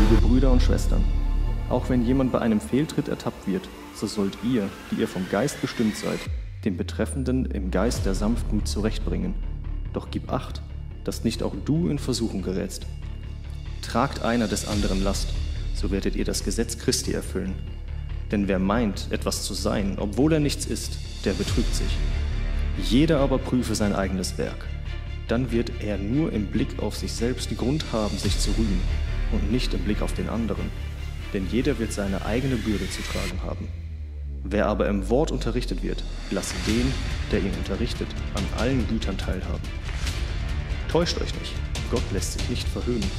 Liebe Brüder und Schwestern, auch wenn jemand bei einem Fehltritt ertappt wird, so sollt ihr, die ihr vom Geist bestimmt seid, den Betreffenden im Geist der Sanftmut zurechtbringen. Doch gib Acht, dass nicht auch du in Versuchung gerätst. Tragt einer des anderen Last, so werdet ihr das Gesetz Christi erfüllen. Denn wer meint, etwas zu sein, obwohl er nichts ist, der betrügt sich. Jeder aber prüfe sein eigenes Werk. Dann wird er nur im Blick auf sich selbst Grund haben, sich zu rühmen und nicht im Blick auf den anderen. Denn jeder wird seine eigene Bürde zu tragen haben. Wer aber im Wort unterrichtet wird, lasse den, der ihn unterrichtet, an allen Gütern teilhaben. Täuscht euch nicht, Gott lässt sich nicht verhöhnen.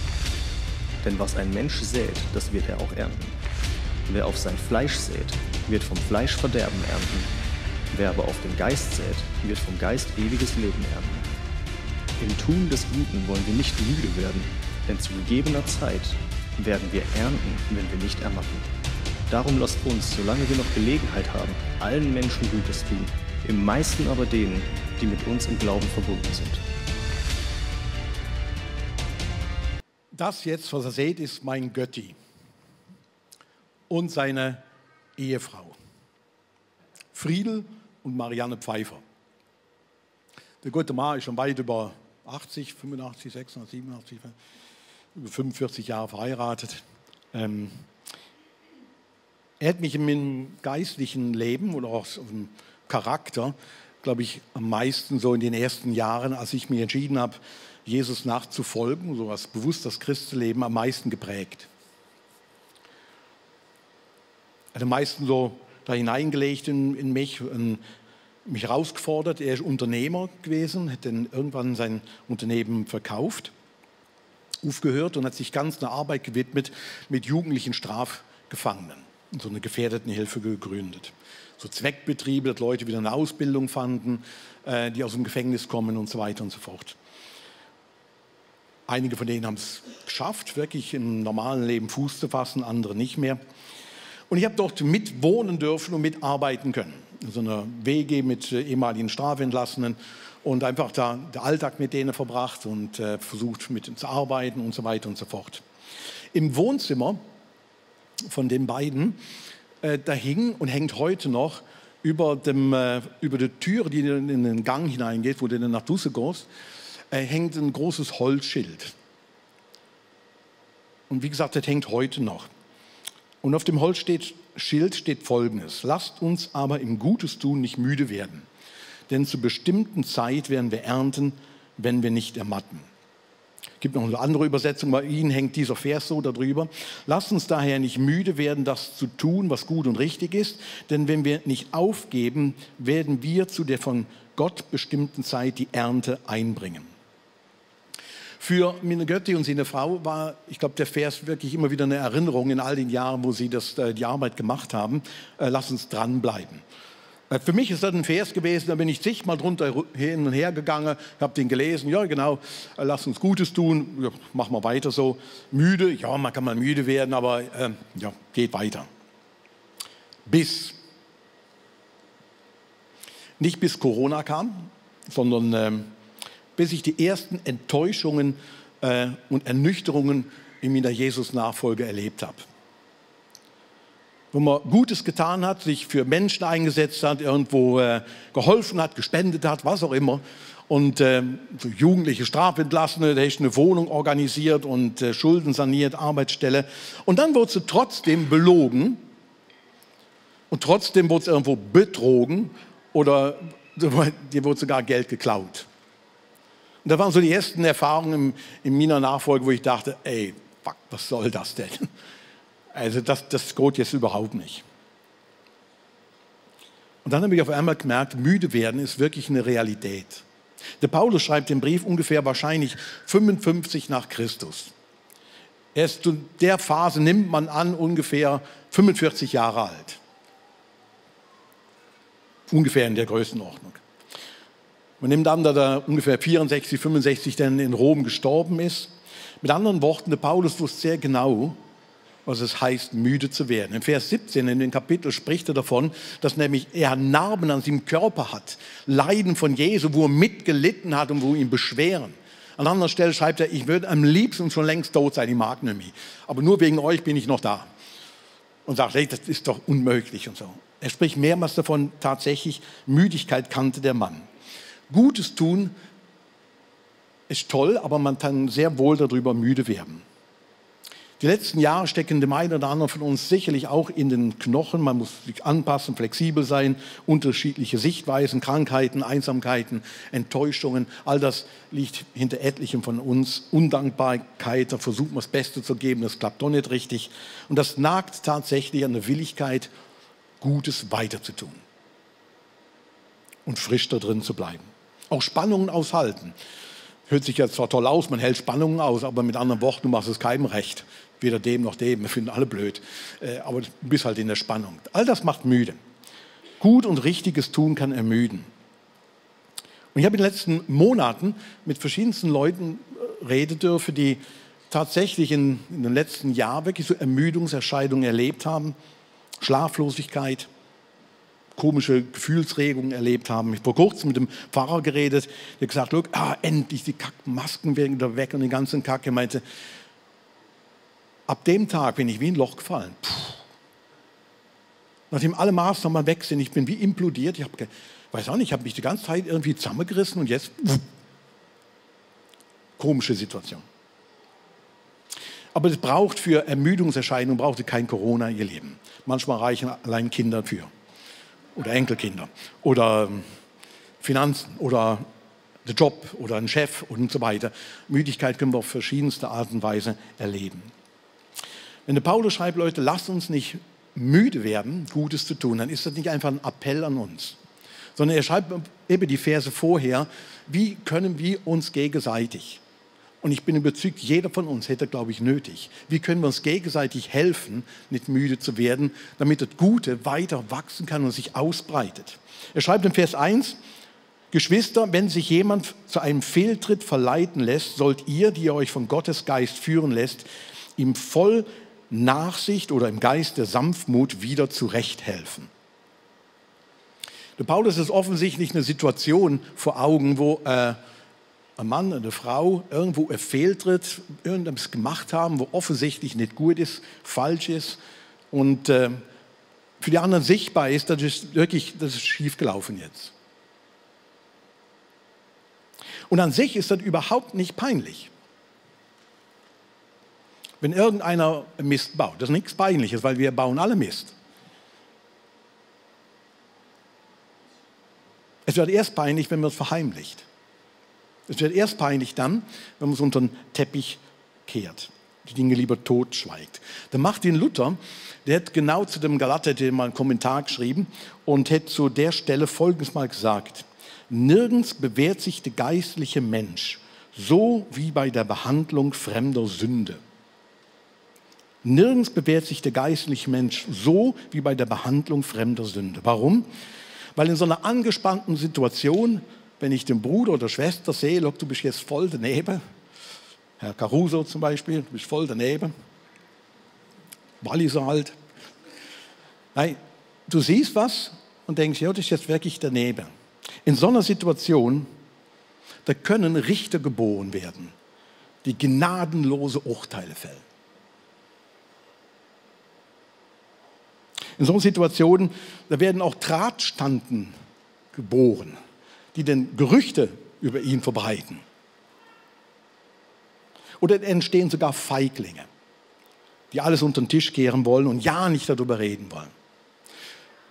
Denn was ein Mensch sät, das wird er auch ernten. Wer auf sein Fleisch sät, wird vom Fleisch Verderben ernten. Wer aber auf den Geist sät, wird vom Geist ewiges Leben ernten. Im Tun des Guten wollen wir nicht müde werden, denn zu gegebener Zeit werden wir ernten, wenn wir nicht ermatten. Darum lasst uns, solange wir noch Gelegenheit haben, allen Menschen Gutes tun, im meisten aber denen, die mit uns im Glauben verbunden sind. Das jetzt, was ihr seht, ist mein Götti und seine Ehefrau, Friedel und Marianne Pfeiffer. Der gute Mann ist schon weit über 80, 85, 86, 87, über 45 Jahre verheiratet. Er hat mich in meinem geistlichen Leben oder auch im Charakter, glaube ich, am meisten so in den ersten Jahren, als ich mich entschieden habe, Jesus nachzufolgen, so als bewusst das Christenleben, am meisten geprägt. Er hat am meisten so da hineingelegt in mich, mich herausgefordert. Er ist Unternehmer gewesen, hat dann irgendwann sein Unternehmen verkauft, aufgehört und hat sich ganz einer Arbeit gewidmet mit jugendlichen Strafgefangenen und so eine Gefährdetenhilfe gegründet. So Zweckbetriebe, dass Leute wieder eine Ausbildung fanden, die aus dem Gefängnis kommen und so weiter und so fort. Einige von denen haben es geschafft, wirklich im normalen Leben Fuß zu fassen, andere nicht mehr. Und ich habe dort mitwohnen dürfen und mitarbeiten können. So eine WG mit ehemaligen Strafentlassenen und einfach da den Alltag mit denen verbracht und versucht mit ihnen zu arbeiten und so weiter und so fort. Im Wohnzimmer von den beiden, da hing und hängt heute noch über der Tür, die in den Gang hineingeht, wo du dann nach draußen gehst, hängt ein großes Holzschild. Und wie gesagt, das hängt heute noch. Und auf dem Holzschild steht Folgendes: Lasst uns aber im Gutes tun nicht müde werden, denn zur bestimmten Zeit werden wir ernten, wenn wir nicht ermatten. Es gibt noch eine andere Übersetzung, bei Ihnen hängt dieser Vers so darüber. Lasst uns daher nicht müde werden, das zu tun, was gut und richtig ist, denn wenn wir nicht aufgeben, werden wir zu der von Gott bestimmten Zeit die Ernte einbringen. Für meine Götti und seine Frau war, ich glaube, der Vers wirklich immer wieder eine Erinnerung in all den Jahren, wo sie die Arbeit gemacht haben. Lass uns dranbleiben. Für mich ist das ein Vers gewesen, da bin ich zigmal drunter hin und her gegangen, habe den gelesen, ja genau, lass uns Gutes tun, ja, machen wir weiter so. Müde, ja, man kann mal müde werden, aber ja, geht weiter. Nicht bis Corona kam, sondern bis ich die ersten Enttäuschungen und Ernüchterungen in meiner Jesus-Nachfolge erlebt habe. Wo man Gutes getan hat, sich für Menschen eingesetzt hat, irgendwo geholfen hat, gespendet hat, was auch immer. Und so jugendliche Strafentlassene, da ist eine Wohnung organisiert und Schulden saniert, Arbeitsstelle. Und dann wurde sie trotzdem belogen und trotzdem wurde sie irgendwo betrogen oder dir wurde sogar Geld geklaut. Und da waren so die ersten Erfahrungen in meiner Nachfolge, wo ich dachte, ey, fuck, was soll das denn? Also das geht jetzt überhaupt nicht. Und dann habe ich auf einmal gemerkt, müde werden ist wirklich eine Realität. Der Paulus schreibt den Brief ungefähr wahrscheinlich 55 nach Christus. Erst in der Phase nimmt man an, ungefähr 45 Jahre alt. Ungefähr in der Größenordnung. Man nimmt an, dass er ungefähr 64, 65 dann in Rom gestorben ist. Mit anderen Worten, der Paulus wusste sehr genau, was es heißt, müde zu werden. In Vers 17 in dem Kapitel spricht er davon, dass nämlich er Narben an seinem Körper hat, Leiden von Jesu, wo er mitgelitten hat und wo ihn beschweren. An anderer Stelle schreibt er, ich würde am liebsten schon längst tot sein, ich mag nicht mehr. Aber nur wegen euch bin ich noch da. Und sagt, hey, das ist doch unmöglich und so. Er spricht mehrmals davon, tatsächlich, Müdigkeit kannte der Mann. Gutes tun ist toll, aber man kann sehr wohl darüber müde werden. Die letzten Jahre stecken dem einen oder anderen von uns sicherlich auch in den Knochen. Man muss sich anpassen, flexibel sein, unterschiedliche Sichtweisen, Krankheiten, Einsamkeiten, Enttäuschungen. All das liegt hinter etlichem von uns. Undankbarkeit, da versucht man das Beste zu geben, das klappt doch nicht richtig. Und das nagt tatsächlich an der Willigkeit, Gutes weiterzutun und frisch da drin zu bleiben. Auch Spannungen aushalten. Hört sich jetzt zwar toll aus, man hält Spannungen aus, aber mit anderen Worten, du machst es keinem recht. Weder dem noch dem, wir finden alle blöd. Aber du bist halt in der Spannung. All das macht müde. Gut und richtiges Tun kann ermüden. Und ich habe in den letzten Monaten mit verschiedensten Leuten reden dürfen, die tatsächlich in den letzten Jahren wirklich so Ermüdungserscheinungen erlebt haben. Schlaflosigkeit, komische Gefühlsregungen erlebt haben. Ich habe vor kurzem mit dem Pfarrer geredet, der gesagt hat, endlich die Masken werden wieder weg und den ganzen Kack. Er meinte, ab dem Tag bin ich wie ein Loch gefallen. Nachdem alle Maßnahmen weg sind, ich bin wie implodiert. Ich habe mich die ganze Zeit irgendwie zusammengerissen und jetzt komische Situation. Aber es braucht für Ermüdungserscheinungen braucht es kein Corona, ihr Leben. Manchmal reichen allein Kinder für. Oder Enkelkinder. Oder Finanzen. Oder der Job. Oder ein Chef und so weiter. Müdigkeit können wir auf verschiedenste Art und Weise erleben. Wenn der Paulus schreibt, Leute, lasst uns nicht müde werden, Gutes zu tun, dann ist das nicht einfach ein Appell an uns. Sondern er schreibt eben die Verse vorher, wie können wir uns gegenseitig, und ich bin überzeugt, jeder von uns hätte, glaube ich, nötig. Wie können wir uns gegenseitig helfen, nicht müde zu werden, damit das Gute weiter wachsen kann und sich ausbreitet. Er schreibt in Vers 1, Geschwister, wenn sich jemand zu einem Fehltritt verleiten lässt, sollt ihr, die ihr euch von Gottes Geist führen lässt, ihm voll Nachsicht oder im Geist der Sanftmut wieder zurechthelfen. Der Paulus ist offensichtlich eine Situation vor Augen, wo ein Mann, eine Frau irgendwo ein Fehltritt, irgendwas gemacht haben, wo offensichtlich nicht gut ist, falsch ist und für die anderen sichtbar ist, das ist schiefgelaufen jetzt. Und an sich ist das überhaupt nicht peinlich. Wenn irgendeiner Mist baut, das ist nichts Peinliches, weil wir bauen alle Mist. Es wird erst peinlich, wenn man es verheimlicht. Es wird erst peinlich dann, wenn man es unter den Teppich kehrt, die Dinge lieber totschweigt. Der Martin Luther, der hat genau zu dem Galater mal einen Kommentar geschrieben und hat zu der Stelle Folgendes mal gesagt: Nirgends bewährt sich der geistliche Mensch so wie bei der Behandlung fremder Sünde. Nirgends bewährt sich der geistliche Mensch so wie bei der Behandlung fremder Sünde. Warum? Weil in so einer angespannten Situation, wenn ich den Bruder oder Schwester sehe, du bist jetzt voll daneben, Herr Caruso zum Beispiel, du bist voll daneben, Walliser halt. Nein, du siehst was und denkst, ja, das ist jetzt wirklich daneben. In so einer Situation, da können Richter geboren werden, die gnadenlose Urteile fällen. In so einer Situation, da werden auch Drahtstanden geboren, die dann Gerüchte über ihn verbreiten. Oder entstehen sogar Feiglinge, die alles unter den Tisch kehren wollen und ja nicht darüber reden wollen.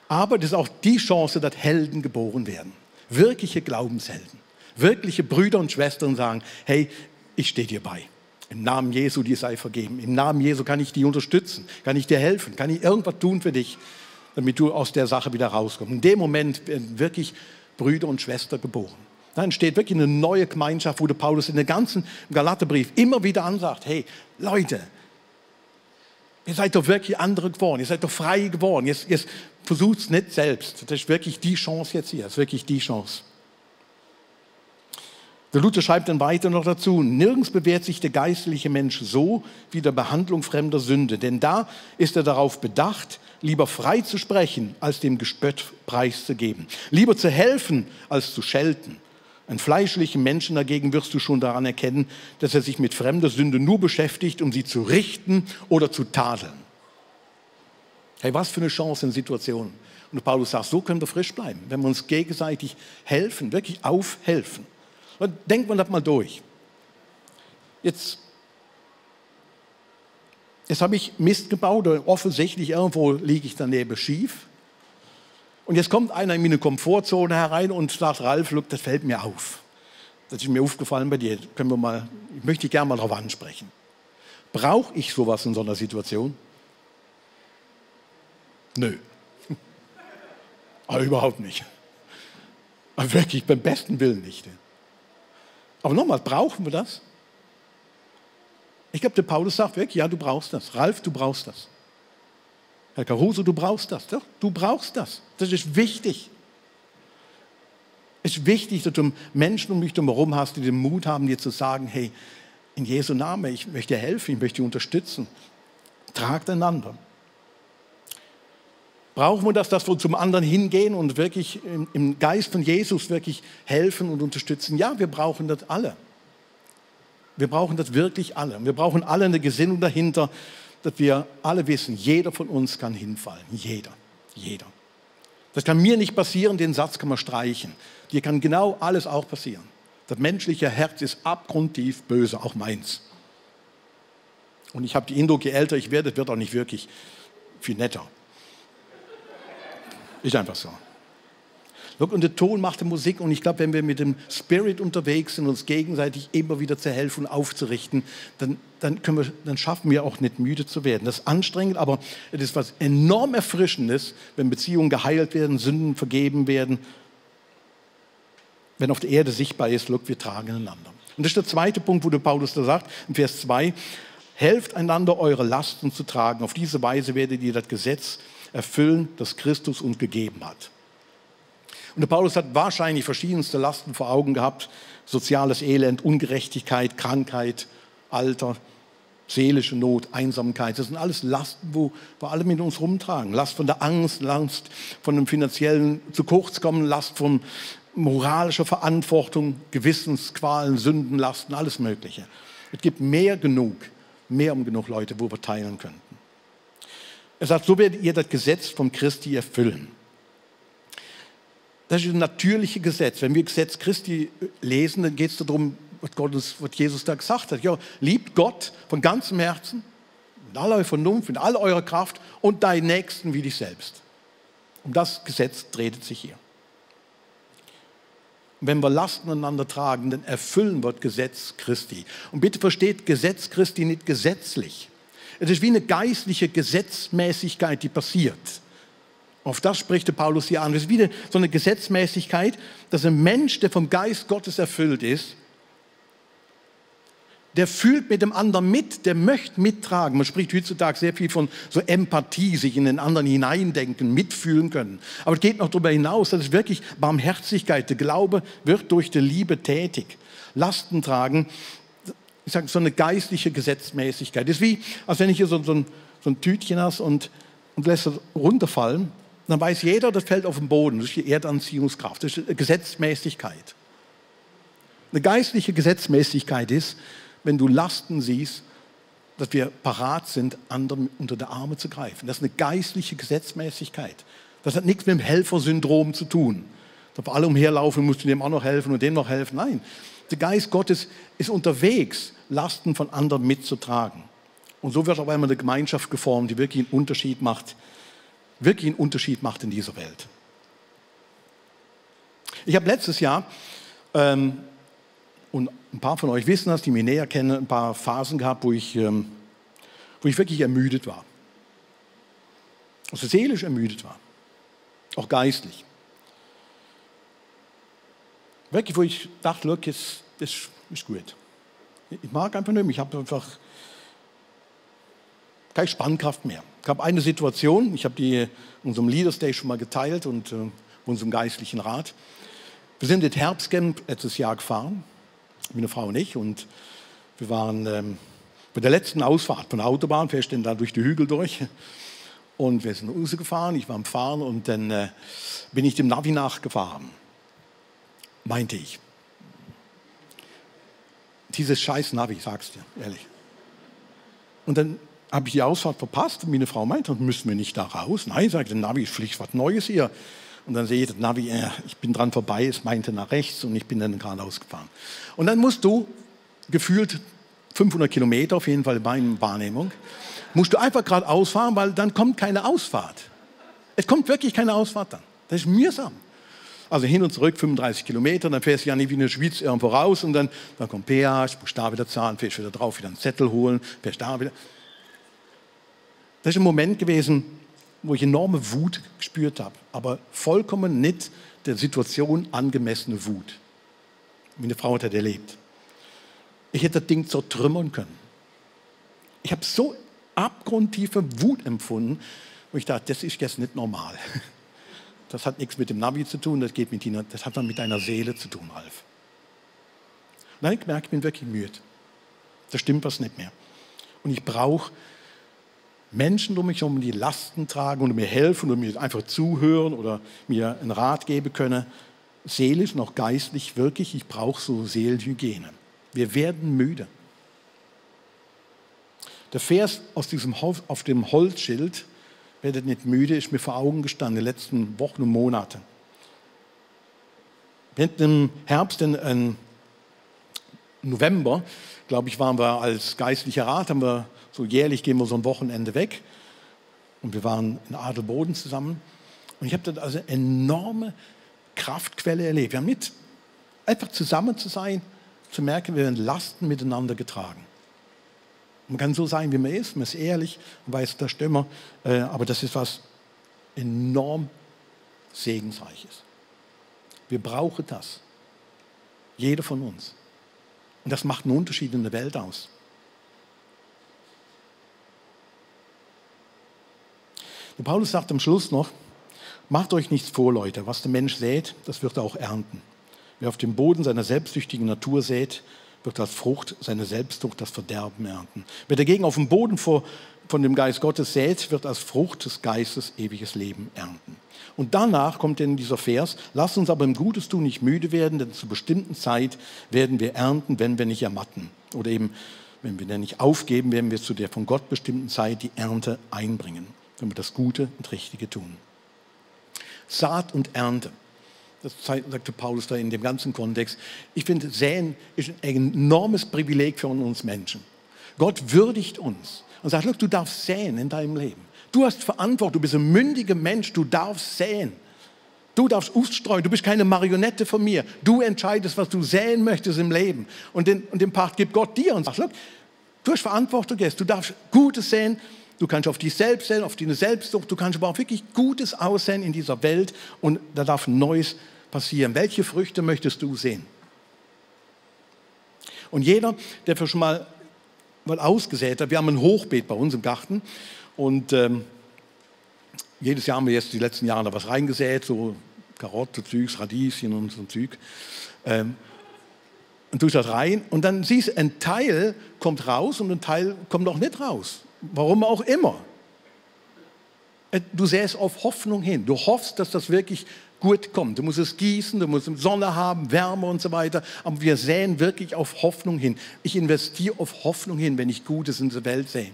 Aber das ist auch die Chance, dass Helden geboren werden. Wirkliche Glaubenshelden. Wirkliche Brüder und Schwestern sagen, hey, ich stehe dir bei. Im Namen Jesu, dir sei vergeben. Im Namen Jesu kann ich dich unterstützen, kann ich dir helfen, kann ich irgendwas tun für dich, damit du aus der Sache wieder rauskommst. In dem Moment werden wirklich Brüder und Schwestern geboren. Da entsteht wirklich eine neue Gemeinschaft, wo der Paulus in den ganzen Galaterbrief immer wieder ansagt, hey Leute, ihr seid doch wirklich andere geworden, ihr seid doch frei geworden, jetzt versucht es nicht selbst. Das ist wirklich die Chance jetzt hier, das ist wirklich die Chance. Der Luther schreibt dann weiter noch dazu, nirgends bewährt sich der geistliche Mensch so wie der Behandlung fremder Sünde, denn da ist er darauf bedacht, lieber frei zu sprechen, als dem Gespött preiszugeben, lieber zu helfen, als zu schelten, Einen fleischlichen Menschen dagegen wirst du schon daran erkennen, dass er sich mit fremder Sünde nur beschäftigt, um sie zu richten oder zu tadeln. Hey, was für eine Chance in Situationen. Und Paulus sagt, so können wir frisch bleiben, wenn wir uns gegenseitig helfen, wirklich aufhelfen. Und denkt man das mal durch. Jetzt habe ich Mist gebaut, oder offensichtlich irgendwo liege ich daneben schief. Und jetzt kommt einer in meine Komfortzone herein und sagt, Ralf, look, das fällt mir auf. Das ist mir aufgefallen bei dir. Ich möchte dich gerne mal darauf ansprechen. Brauche ich sowas in so einer Situation? Nö. Aber überhaupt nicht. Aber wirklich, beim besten Willen nicht. Aber nochmal, brauchen wir das? Ich glaube, der Paulus sagt wirklich, ja, du brauchst das. Ralf, du brauchst das. Herr Caruso, du brauchst das. Doch, du brauchst das. Das ist wichtig. Es ist wichtig, dass du Menschen um dich herum hast, die den Mut haben, dir zu sagen, hey, in Jesu Namen, ich möchte dir helfen, ich möchte dich unterstützen. Tragt einander. Brauchen wir das, dass wir zum anderen hingehen und wirklich im Geist von Jesus wirklich helfen und unterstützen? Ja, wir brauchen das alle. Wir brauchen das wirklich alle. Wir brauchen alle eine Gesinnung dahinter, dass wir alle wissen, jeder von uns kann hinfallen. Jeder. Das kann mir nicht passieren, den Satz kann man streichen. Dir kann genau alles auch passieren. Das menschliche Herz ist abgrundtief böse, auch meins. Und ich habe den Eindruck, je älter ich werde, wird auch nicht wirklich viel netter. Ist einfach so. Und der Ton macht die Musik und ich glaube, wenn wir mit dem Spirit unterwegs sind, uns gegenseitig immer wieder zu helfen und aufzurichten, dann schaffen wir auch nicht müde zu werden. Das ist anstrengend, aber es ist was enorm Erfrischendes, wenn Beziehungen geheilt werden, Sünden vergeben werden, wenn auf der Erde sichtbar ist, wir tragen einander. Und das ist der zweite Punkt, wo der Paulus da sagt, in Vers 2, helft einander, eure Lasten zu tragen. Auf diese Weise werdet ihr das Gesetz erfüllen, das Christus uns gegeben hat. Und der Paulus hat wahrscheinlich verschiedenste Lasten vor Augen gehabt. Soziales Elend, Ungerechtigkeit, Krankheit, Alter, seelische Not, Einsamkeit. Das sind alles Lasten, wo wir alle mit uns rumtragen. Last von der Angst, Last von dem finanziellen zu kurz kommen, Last von moralischer Verantwortung, Gewissensqualen, Sündenlasten, alles Mögliche. Es gibt mehr um genug Leute, wo wir teilen könnten. Er sagt, so werdet ihr das Gesetz vom Christi erfüllen. Das ist ein natürliches Gesetz. Wenn wir Gesetz Christi lesen, dann geht es darum, was Jesus da gesagt hat. Ja, liebt Gott von ganzem Herzen, mit aller eurer Vernunft, mit aller eurer Kraft und deinen Nächsten wie dich selbst. Um das Gesetz dreht es sich hier. Und wenn wir Lasten einander tragen, dann erfüllen wir das Gesetz Christi. Und bitte versteht Gesetz Christi nicht gesetzlich. Es ist wie eine geistliche Gesetzmäßigkeit, die passiert. Auf das spricht der Paulus hier an. Es ist wieder so eine Gesetzmäßigkeit, dass ein Mensch, der vom Geist Gottes erfüllt ist, der fühlt mit dem anderen mit, der möchte mittragen. Man spricht heutzutage sehr viel von so Empathie, sich in den anderen hineindenken, mitfühlen können. Aber es geht noch darüber hinaus, das ist wirklich Barmherzigkeit. Der Glaube wird durch die Liebe tätig. Lasten tragen, ich sage, so eine geistliche Gesetzmäßigkeit. Das ist wie, als wenn ich hier so ein Tütchen habe und lässt es runterfallen. Dann weiß jeder, das fällt auf den Boden. Das ist die Erdanziehungskraft. Das ist eine Gesetzmäßigkeit. Eine geistliche Gesetzmäßigkeit ist, wenn du Lasten siehst, dass wir parat sind, anderen unter die Arme zu greifen. Das ist eine geistliche Gesetzmäßigkeit. Das hat nichts mit dem Helfersyndrom zu tun. Dass wir alle umherlaufen, musst du dem auch noch helfen und dem noch helfen. Nein, der Geist Gottes ist unterwegs, Lasten von anderen mitzutragen. Und so wird auf einmal eine Gemeinschaft geformt, die wirklich einen Unterschied macht in dieser Welt. Ich habe letztes Jahr, und ein paar von euch wissen das, die mich näher kennen, ein paar Phasen gehabt, wo ich wirklich ermüdet war. Also seelisch ermüdet war. Auch geistlich. Wirklich, wo ich dachte, look, das ist gut. Ich mag einfach nicht mehr. Ich habe einfach keine Spannkraft mehr. Es gab eine Situation, ich habe die in unserem Leaders Day schon mal geteilt und unserem geistlichen Rat. Wir sind in das Herbstcamp letztes Jahr gefahren, meine Frau und ich, und wir waren bei der letzten Ausfahrt von der Autobahn, fährst dann da durch die Hügel durch und wir sind rausgefahren, ich war am Fahren und dann bin ich dem Navi nachgefahren, meinte ich. Dieses scheiß Navi, sag's dir, ehrlich. Und dann habe ich die Ausfahrt verpasst und meine Frau meinte, müssen wir nicht da raus? Nein, sagt der Navi, ist vielleicht was Neues hier. Und dann sehe ich, das Navi, ich bin dran vorbei, es meinte nach rechts und ich bin dann geradeaus gefahren. Und dann musst du, gefühlt 500 Kilometer auf jeden Fall in meiner Wahrnehmung, musst du einfach geradeaus fahren, weil dann kommt keine Ausfahrt. Es kommt wirklich keine Ausfahrt dann. Das ist mühsam. Also hin und zurück 35 Kilometer, dann fährst du ja nicht wie in der Schweiz irgendwo raus und dann kommt Peage, musst da wieder zahlen, fährst wieder drauf, wieder einen Zettel holen, fährst da wieder. Das ist ein Moment gewesen, wo ich enorme Wut gespürt habe, aber vollkommen nicht der Situation angemessene Wut. Meine Frau hat das erlebt. Ich hätte das Ding zertrümmern können. Ich habe so abgrundtiefe Wut empfunden, wo ich dachte, das ist jetzt nicht normal. Das hat nichts mit dem Navi zu tun, das hat dann mit deiner Seele zu tun, Ralf. Und dann habe ich gemerkt, ich bin wirklich müde. Da stimmt was nicht mehr. Und ich brauche Menschen um mich herum, die Lasten tragen und mir helfen oder mir einfach zuhören oder mir einen Rat geben können. Seelisch und auch geistlich wirklich, ich brauche so Seelenhygiene. Wir werden müde. Der Vers auf dem Holzschild, werdet nicht müde, ist mir vor Augen gestanden in den letzten Wochen und Monaten. Im Herbst, im November, glaube ich, waren wir als geistlicher Rat, so jährlich gehen wir so ein Wochenende weg. Und wir waren in Adelboden zusammen. Und ich habe dort also eine enorme Kraftquelle erlebt. Wir haben mit, einfach zusammen zu sein, zu merken, wir werden Lasten miteinander getragen. Man kann so sein, wie man ist ehrlich, man weiß, da stimmt wir, aber das ist was enorm Segensreiches. Wir brauchen das. Jeder von uns. Und das macht einen Unterschied in der Welt aus. Der Paulus sagt am Schluss noch, macht euch nichts vor, Leute, was der Mensch sät, das wird er auch ernten. Wer auf dem Boden seiner selbstsüchtigen Natur sät, wird als Frucht seiner Selbstsucht das Verderben ernten. Wer dagegen auf dem Boden von dem Geist Gottes sät, wird als Frucht des Geistes ewiges Leben ernten. Und danach kommt dann dieser Vers, lasst uns aber im Gutes tun nicht müde werden, denn zur bestimmten Zeit werden wir ernten, wenn wir nicht ermatten. Oder eben, wenn wir dann nicht aufgeben, werden wir zu der von Gott bestimmten Zeit die Ernte einbringen, wenn wir das Gute und Richtige tun. Saat und Ernte. Das sagte Paulus da in dem ganzen Kontext. Ich finde, Säen ist ein enormes Privileg für uns Menschen. Gott würdigt uns und sagt, du darfst säen in deinem Leben. Du hast Verantwortung, du bist ein mündiger Mensch, du darfst säen. Du darfst ausstreuen, du bist keine Marionette von mir. Du entscheidest, was du säen möchtest im Leben. Und den Part gibt Gott dir und sagt, du hast Verantwortung jetzt, du darfst Gutes säen. Du kannst auf dich selbst säen, auf deine Selbstsucht, du kannst aber auch wirklich Gutes aussäen in dieser Welt und da darf Neues passieren. Welche Früchte möchtest du sehen? Und jeder, der schon mal ausgesät hat, wir haben ein Hochbeet bei uns im Garten und jedes Jahr haben wir jetzt die letzten Jahre da was reingesät, so Karotte, Zeugs, Radieschen und so ein Zeug. Und tust das rein und dann siehst du, ein Teil kommt raus und ein Teil kommt auch nicht raus. Warum auch immer. Du säst auf Hoffnung hin. Du hoffst, dass das wirklich gut kommt. Du musst es gießen, du musst Sonne haben, Wärme und so weiter. Aber wir säen wirklich auf Hoffnung hin. Ich investiere auf Hoffnung hin, wenn ich Gutes in der Welt sähe.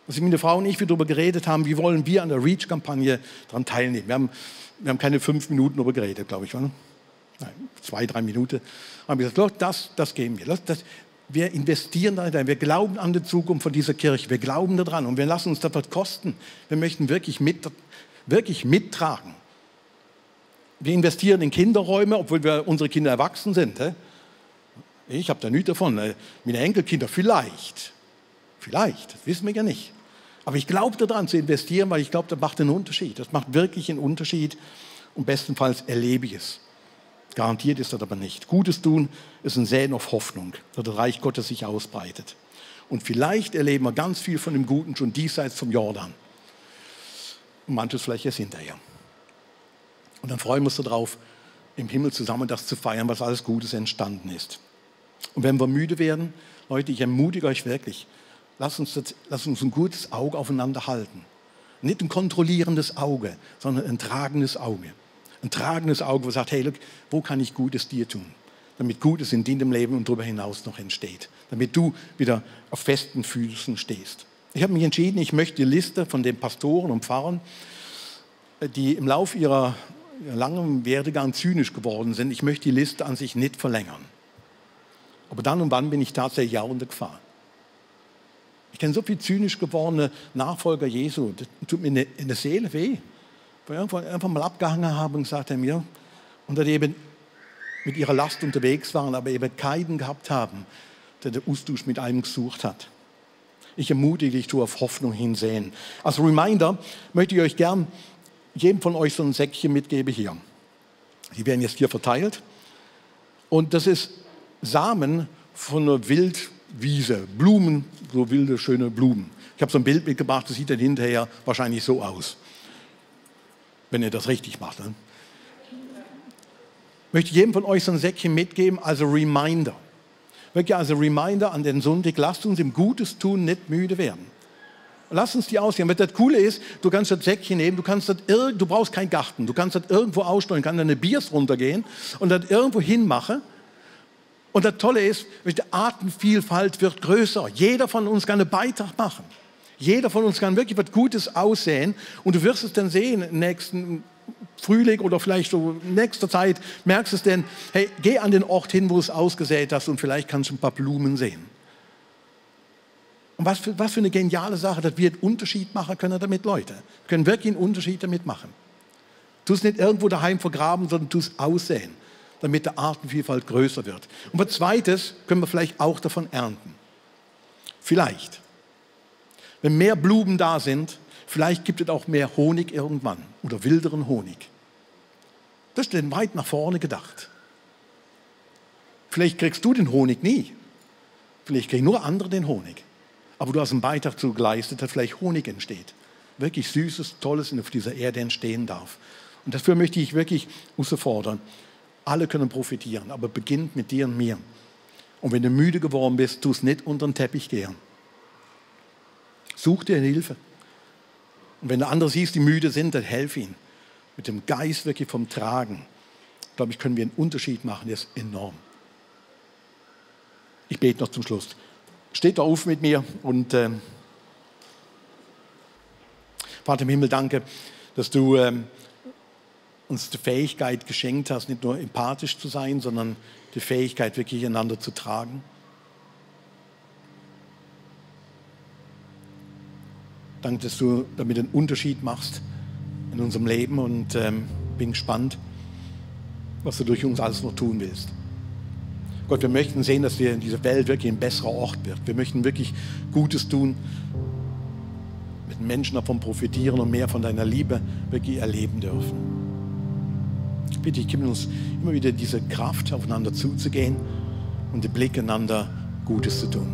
Als meine Frau und ich darüber geredet haben, wie wollen wir an der REACH-Kampagne daran teilnehmen. Wir haben keine 5 Minuten darüber geredet, glaube ich. Nein, 2, 3 Minuten. Haben wir gesagt, das geben wir. Wir investieren da, wir glauben an die Zukunft von dieser Kirche, wir glauben daran und wir lassen uns das was kosten. Wir möchten wirklich mittragen. Wir investieren in Kinderräume, obwohl unsere Kinder erwachsen sind. Ich habe da nichts davon. Meine Enkelkinder vielleicht, das wissen wir ja nicht. Aber ich glaube daran zu investieren, weil ich glaube, das macht einen Unterschied. Das macht wirklich einen Unterschied und bestenfalls erlebe ich es. Garantiert ist das aber nicht. Gutes tun ist ein Säen auf Hoffnung, dass das Reich Gottes sich ausbreitet. Und vielleicht erleben wir ganz viel von dem Guten schon diesseits vom Jordan. Und manches vielleicht erst hinterher. Und dann freuen wir uns darauf, im Himmel zusammen das zu feiern, was alles Gutes entstanden ist. Und wenn wir müde werden, Leute, ich ermutige euch wirklich, lasst uns ein gutes Auge aufeinander halten. Nicht ein kontrollierendes Auge, sondern ein tragendes Auge. Ein tragendes Auge, wo sagt, hey, look, wo kann ich Gutes dir tun? damit Gutes in deinem Leben und darüber hinaus noch entsteht, damit du wieder auf festen Füßen stehst. Ich habe mich entschieden, ich möchte die Liste von den Pastoren und Pfarrern, die im Laufe ihrer langen Werdegang zynisch geworden sind, ich möchte die Liste an sich nicht verlängern. Aber dann und wann bin ich tatsächlich auch in der Gefahr. Ich kenne so viele zynisch gewordene Nachfolger Jesu, das tut mir in der Seele weh. Weil irgendwann einfach mal abgehangen haben und gesagt haben, ja, und dann eben mit ihrer Last unterwegs waren, aber eben keinen gehabt haben, der den Austausch mit einem gesucht hat. Ich ermutige dich, du auf Hoffnung hinsehen. Als Reminder möchte ich euch gern jedem von euch so ein Säckchen mitgeben hier. Die werden jetzt hier verteilt. Und das ist Samen von einer Wildwiese, Blumen, so wilde, schöne Blumen. Ich habe so ein Bild mitgebracht, das sieht dann hinterher wahrscheinlich so aus, wenn ihr das richtig macht. Ne? Ich möchte jedem von euch so ein Säckchen mitgeben als Reminder. Wirklich als Reminder an den Sonntag, lasst uns im Gutes tun nicht müde werden. Lass uns die ausgehen. Weil das Coole ist, du kannst das Säckchen nehmen, du brauchst keinen Garten, du kannst das irgendwo ausstellen, kannst eine Biers runtergehen und das irgendwo hinmachen. Und das Tolle ist, die Artenvielfalt wird größer. Jeder von uns kann einen Beitrag machen. Jeder von uns kann wirklich was Gutes aussehen und du wirst es dann sehen im nächsten Frühling oder vielleicht so in nächster Zeit, merkst du es denn, hey, geh an den Ort hin, wo du es ausgesät hast und vielleicht kannst du ein paar Blumen sehen. Und was für eine geniale Sache, dass wir einen Unterschied machen können damit, Leute. Wir können wirklich einen Unterschied damit machen. Tu es nicht irgendwo daheim vergraben, sondern tu es aussehen, damit die Artenvielfalt größer wird. Und was Zweites können wir vielleicht auch davon ernten. Vielleicht. Wenn mehr Blumen da sind, vielleicht gibt es auch mehr Honig irgendwann oder wilderen Honig. Das ist denn weit nach vorne gedacht. Vielleicht kriegst du den Honig nie. Vielleicht kriegen nur andere den Honig. Aber du hast einen Beitrag dazu geleistet, dass vielleicht Honig entsteht. Wirklich Süßes, Tolles auf dieser Erde entstehen darf. Und dafür möchte ich wirklich herausfordern. Alle können profitieren, aber beginnt mit dir und mir. Und wenn du müde geworden bist, tu es nicht unter den Teppich gehen. Such dir Hilfe. Und wenn du andere siehst, die müde sind, dann helf ihnen. Mit dem Geist wirklich vom Tragen. Glaube ich, können wir einen Unterschied machen, der ist enorm. Ich bete noch zum Schluss. Steht da auf mit mir und Vater im Himmel, danke, dass du uns die Fähigkeit geschenkt hast, nicht nur empathisch zu sein, sondern die Fähigkeit, wirklich einander zu tragen. Danke, dass du damit einen Unterschied machst in unserem Leben und bin gespannt, was du durch uns alles noch tun willst. Gott, wir möchten sehen, dass wir in dieser Welt wirklich ein besserer Ort wird. Wir möchten wirklich Gutes tun, mit Menschen davon profitieren und mehr von deiner Liebe wirklich erleben dürfen. Bitte, ich gebe uns immer wieder diese Kraft, aufeinander zuzugehen und den Blick einander Gutes zu tun.